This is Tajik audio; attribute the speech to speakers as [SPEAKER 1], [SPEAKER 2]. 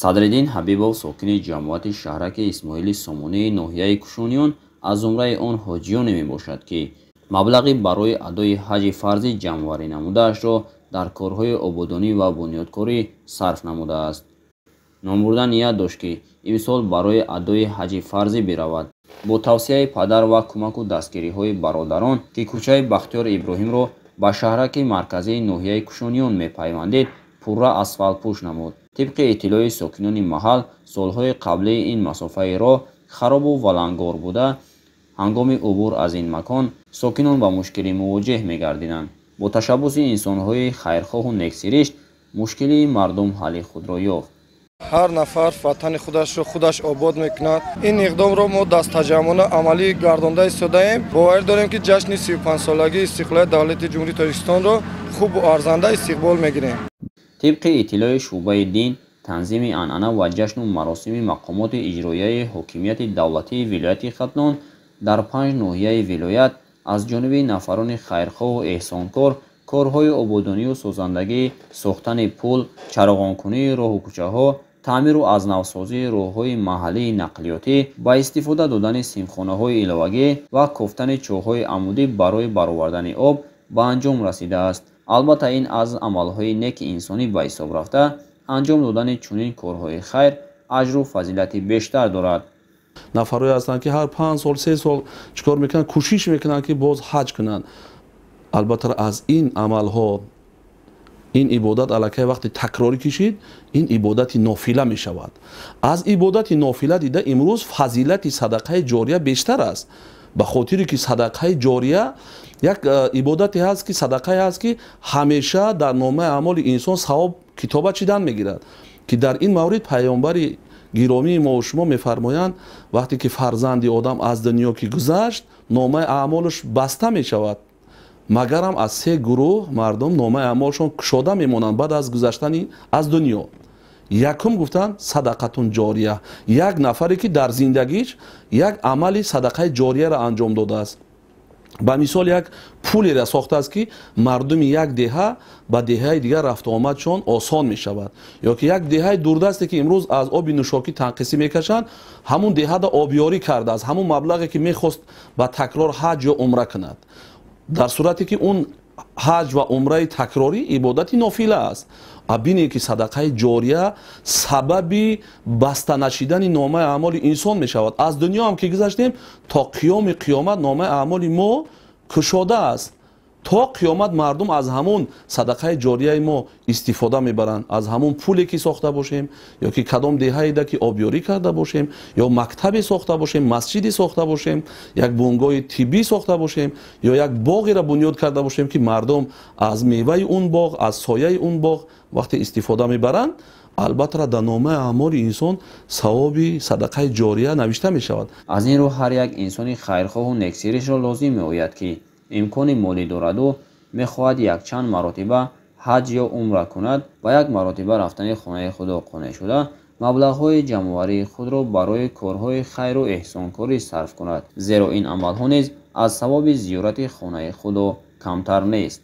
[SPEAKER 1] Садриддин Ҳабибов, сокини ҷамоати шаҳраки Исмоили Сомонии ноҳияи Кушониён, аз зумраи он ҳоҷиёне мебошад, ки маблағи барои адои ҳаҷи фарзӣ ҷамъоварӣ намудаашро дар корҳои ободонӣ ва бунёдкорӣ сарф намудааст. Номбурда ният дошт, ки имсол барои адои ҳаҷи фарзӣ биравад. Бо тавсияи падар ва кӯмаку дастгириҳои бародарон, ки кӯчаи Бахтиёр Иброҳимро ба шаҳраки марказии ноҳияи Кушониён мепайвандид, пурра асфалтпӯш намуд. Тибқи иттилои сокинони маҳал, солҳои қаблии ин масофаи роҳ харобу валангор буда, ҳангоми убур аз ин макон сокинон ба мушкилӣ мувоҷеҳ мегардиданд. Бо ташаббуси инсонҳои хайрхоҳу нексиришт мушкилии мардум ҳалли худро ёфт.
[SPEAKER 2] Ҳар нафар ватани худашро худаш обод мекунад. Ин иқдомро мо дастаҷамъона амалӣ гардонда истодаем. Боварӣ дорем, ки ҷашни 35-солагии истиқлолияти давлати Ҷумҳурии Тоҷикистонро хубу арзанда истиқбол мегирем.
[SPEAKER 1] Тибқи иттилои шӯъбаи дин, танзими анъана ва ҷашну маросими мақомоти иҷроияи ҳокимияти давлатии вилояти Хатлон, дар 5 ноҳияи вилоят аз ҷониби нафарони хайрхоҳу эҳсонкор корҳои ободонию созандагӣ, сохтани пул, чароғонкунии роҳу кӯчаҳо, таъмиру аз навсозии роҳҳои маҳаллии нақлиётӣ, ба истифода додани симхонаҳои иловагӣ ва кофтани чоҳҳои амудӣ барои баровардани об ба анҷом расидааст. Албатта, ин аз амалҳои неки инсонӣ ба ҳисоб рафта, анҷом додани чунин корҳои хайр аҷру фазилати бештар дорад.
[SPEAKER 3] Нафарое ҳастанд, ки ҳар 5 сол, 3 сол чӣ кор мекунанд, кӯшиш мекунанд, ки боз ҳаҷ кунанд. Албатта, аз ин амалҳо ин ибодат аллакай вақти такрорӣ кишид, ин ибодати нофила мешавад. Аз ибодати нофила дида имрӯз фазилати садақаи ҷория бештар аст, ба хотире ки садақаи ҷория як ибодате ҳаст, ки садақае ҳаст, ки ҳамеша дар номаи аъмоли инсон савоб китоба чидан мегирад, ки дар ин маврид паёмбари гиромии мо шумо мефармоянд: вақте ки фарзанди одам аз дунё ки гузашт, номаи аъмолаш баста мешавад, магарам аз се гурӯҳ мардум номаи аъмолшон кушода мемонанд баъд аз гузаштани аз дунё. Якум гуфтанд: садақатун ҷория, як нафаре ки дар зиндагиш як амали садақаи ҷорияро анҷом додааст. Ба мисол, як пулеро сохтааст, ки мардуми як деҳа ба деҳаи дигар рафтуомадшон осон мешавад, ё ки як деҳаи дурдасте, ки имрӯз аз оби нӯшокӣ танқисӣ мекашанд, ҳамун деҳада обёрӣ кардааст, ҳамун маблағе ки мехост ба такрор ҳаҷ ё умра кунад, дар сурате ки он ҳаҷ ва умраи такрорӣ ибодати нофила аст. Бинед, ки садақаи ҷория сабаби баста нашидани номаи аъмоли инсон мешавад. Аз дунё ҳам ки гузаштем, то қиёми қиёмат номаи аъмоли мо кушода аст. То қиёмат мардум аз ҳамон садақаи ҷорияи мо истифода мебаранд, аз ҳамон пуле ки сохта бошем, ё ки кадом деҳаеда ки обёрӣ карда бошем, ё мактабе сохта бошем, масҷиде сохта бошем, як бунгоҳи тиббӣ сохта бошем, ё як боғеро бунёд карда бошем, ки мардум аз меваи он боғ, аз сояи он боғ вақте истифода мебаранд, албатта дар номаи аъмоли инсон савоби садақаи ҷория навишта мешавад.
[SPEAKER 1] Аз ин рӯ ҳар як инсони хайрхоҳу нексиришро лозим меояд, ки имкони молӣ дораду мехоҳад якчанд маротиба ҳаҷ ё умра кунад, ба як маротиба рафтани хонаи худо қонеъ шуда, маблағҳои ҷамъоварии худро барои корҳои хайру эҳсонкорӣ сарф кунад, зеро ин амалҳо низ аз савоби зиёрати хонаи худо камтар нест.